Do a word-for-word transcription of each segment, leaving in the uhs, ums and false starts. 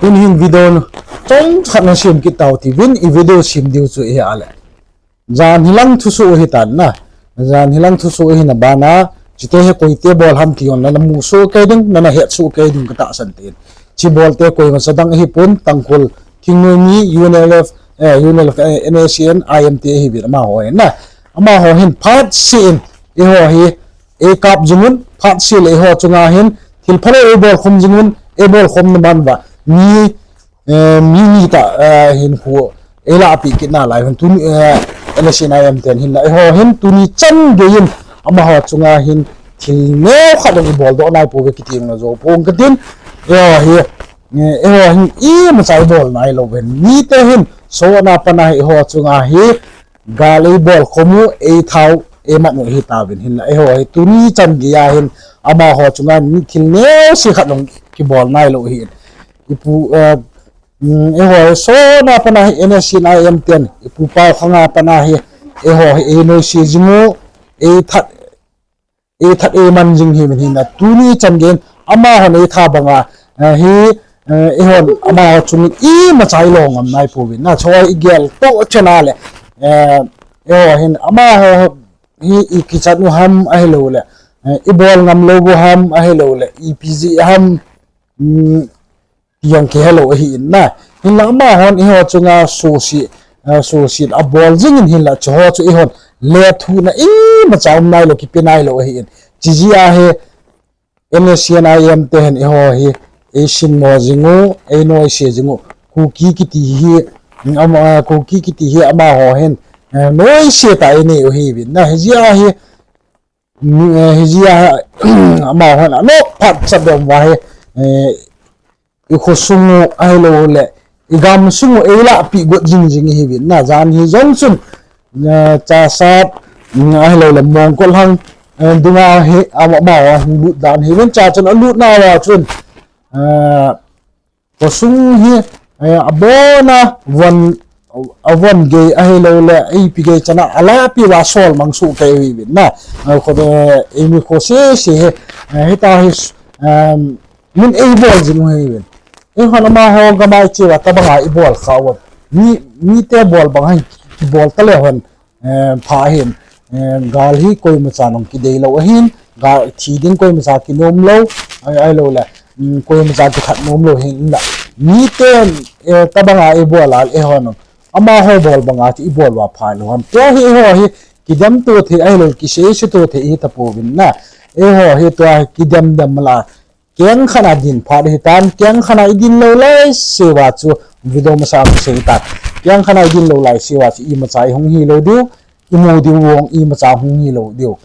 Tun hin video chomkhat na sem kit tau tin, i video sem diu chu ihi a le, jan hilang thusoh hitan na. Jan hilang thusoh hina bana, chite hi koite bol ham ti jong nana musoh kei ding, nana hetsoh kei ding katahsan tin. Chi bolte koima cha dang ahipon, Tangkhul thingnoi mi, U N L F, eh, U N L F, eh, N S C N I M te ahiuvin amaho hin na. Amaho hin phatseh in eiho hi eikap jing un, phatseh le eiho chunga hin thil phalou eibol khom jing un, eibol khomna ban uva mi, eh, mi ni tah, eh, hinkho eilahpeh kit nalai un, tuni, eh, N S C N I M ten hinla eiho hin tuni chan gei in amaho chunga hin thil neokhat jong ibol doh naipouve kiti jong najou pong katin. Eiho hi, eh, eiho hin imacha ibol nailou uvin, mite hin sona pana hi eiho chunga hi gal eibol khom u, eitha u, eimat u hitauvin, hinla eiho hi tuni chan gei a hin amaho chunga thil neocha khat jong kibol nailou ahin. Ipu, eh, mm, eiho hi sona pana hi N S C N I M ten, ipu Paokhanga pana hi eiho hi einoise jing u, eithat, eithat eiman jing ahiuvin, hinla tuni chan gei in amahon eitha banga, eh, hi, eh, eihon amaho chungin imacha ilong ngam naipouvin na. Chua igel toh chena le, eh, eiho hin amaho hi ikichat u ham ahilouleh, eh, ibol ngam lou u ham ahilouleh, ipi jeh ham, mm, ti jong kihelou ahin na. Hinla amahon eiho chunga suhset, eh, suhset abol jing in, hinla chuho chu eihon lethuhna imacha um nailou, kipe nailou ahin. Chijeh a hi N S C N I M te hin eiho hi eisinmo jing u, einoise jing u. Kuki kiti hi, mm, ama, Kuki kiti hi amaho hin, eh, noise tah a einei u ahiuvin na. Hijeh a hi, mm, eh, hijeh a hi, amahon anop phat chat dom uva hi, eh, ikhosung u ahilouleh igamsung u eilahpeh got jing jing ahiuvin na. Jan hi jong chun, eh, Chassad, mm, ahilouleh Mongkollhang, eh, dunga hi, ama, amaho hung lut dan ahiuvin, chua chun alut nauva chun, eh, khosung hi, eh, abona von, avon gei ahilouleh ipi gei chana alahpeh uva sol mang soh kei ahiuvin na. Eh, kho, eh, eimi kho sese hi, eh, hita hi, um, min eibol jing u ahiuvin. Eihon amaho gam a iche uva tobanga ibol khah u, mi, mite bol bang hin kibol ta leu hen, eh, pha ahin, eh, gal hi koimacha jong kidei lou ahin, gal thi ding koimacha kinom lou, ai, ahilouleh, mm, koimacha kithat nom lou hinla, miten, eh, tobanga eibol a le eihon amaho bol banga chu ibol uva pha lou ham. Tua hi eiho hi kidemto thei ahilou, kiseiseto thei hitapouvin na. Eiho hi tua hi kidem dem la, kengkhat a din phat hitan, kengkhat a idin lou laiseuva chu video masa a kasei tan. Kengkhat a idin lou laiseuva chu imacha ihung hilou diu, imu diu jong imacha hung hilou diu.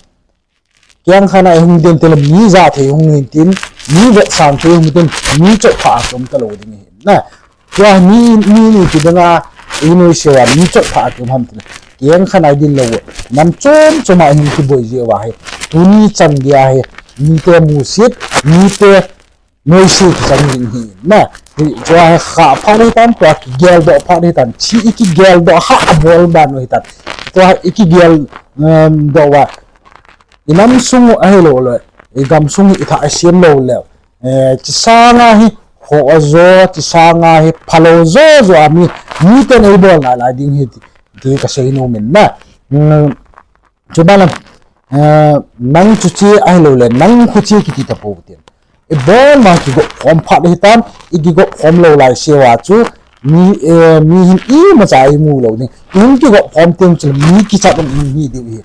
Kengkhat a ihung din tile mi jathei hung hin tin, mi vetsang thei hung tin, mi chotphah a kium talou ding ahi na. Tua mi, mi ni kidang a, inoiseuva mi chotphah a kium ham tile, kengkhat a idin lou, nam chom chom a ihung kiboi jeh uva hi, tuni chan geiya hi mite musit, mite noise kichang ding ahi na. Hi, chua hi khah phat hitan, tua kigeldoh phat hitan, chi ikigeldoh hah abol ban u hitan. Tua ikigel, em, doh uva, inam sung u ahilouleh, igam sung hi ithah isem lou leh, eh, chi sanga hi khoh jo, chi sanga hi phalou jo jo a mi, miten eibol nalai ding ahi ti, ti kasei nom in na. Mm, chuban lam, eh, nang chuche ahilouleh, nang khuche kiti tapou tin. Ibol ma kigop khom phat hitan, ikigop khom lou laiseuva chu, mi, eh, mi hin imacha imu lou ding. Ihung kigop khom teng chule mi kichat um ihi diu ahi.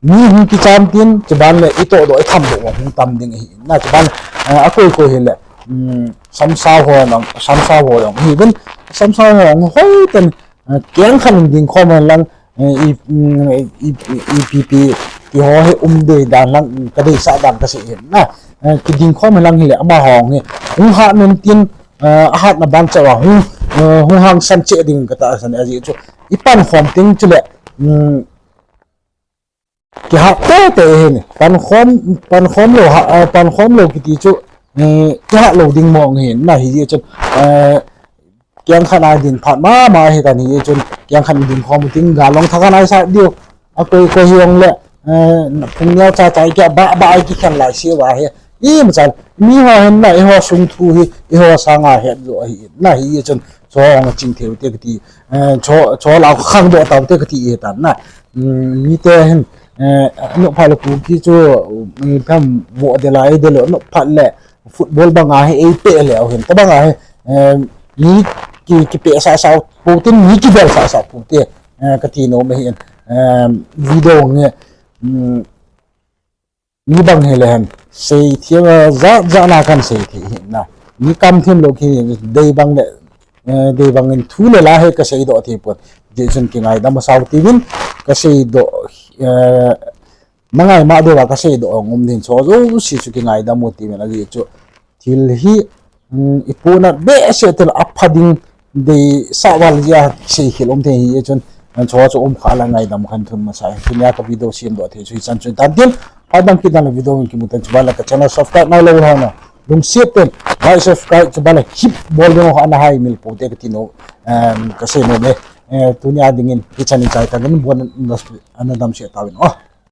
Mi hung kicham tin, chuban le itohdoh, ithamdoh u hung tam ding ahi. Na chuban, eh, akoi koi hile, mm, samsau ho jong, samsau ho jong ahiuvin, samsau ho jong hoiten, eh, kengkhat in dingkhom hen lang, eh, i, mm, i, i, ipi pi, ti ho hi um dei dan lang, mm, kadeisah dan kasei ahin na. Eh, kidingkhom hen lang hile, amaho hi hung hat nom tin, eh, ahatna ban chauva hung, eh, hung hangsan cheh ding katahsan, ajeh chu ipankhom teng chule, mm, kihat teitei ahi. Pankhom, pankhom lou ha, eh, pankhom lou kiti chu, eh, kihat lou ding mong ahi na, hijeh chun, eh, kengkhat a din phat mama hitan, hijeh chun kengkhat in dingkhom u tin, gal jong thakan aisat diu. Akoi koi hijongle, eh, phung neocha cha ikibah bah a ikikhen laiseuva hi, Ima chal, miho hin na, eiho sung thu hi, eiho sanga het jo ahi, na hi chun, cho nga ching theu te kati, eh, cho, cho la khang do tau te kati e tan na. Mm, mite hin, eh, no pha le pu ki chu, mm, kam vo de lai de lo, no pha le, football banga hi ei pe le, hin ta banga hi, eh, mi ki, ki pe sa sa pu tin, mi ki bel sa sa pu te, eh, kati nom ahi, eh, video nge, mm, mi bang hi le hen, sei thiem, eh, ja, ja na kan sei thei hi na. Mi kam thiem lo ki dei bang le, eh, dei bang in thu le la he ka sei do thei pon. Je chun ki ngaidam asau ti vin, ka sei do, eh, mangai ma do la ka sei do ngum din cho jo si chu ki ngaidam u ti vin a ji chu. Thil hi, um, i puna be se tel a pha ding dei sa val jia sei khel um thei hi chun, an cho chu um kha la ngaidam khan thun masa. Tunia ka video sem do thei chu hi chan chu tan tin, pha dam ki dan la video in ki mu tan chu ba la ka channel subscribe nai lo ha na. Lungsiat ten, like subscribe chu ba la hip bol ding ho ana hai mil po te ka ti no, um, ka sei no be. Eh, tunia dingin hi chan in chai tan bon ana dam se ta vin. Oh.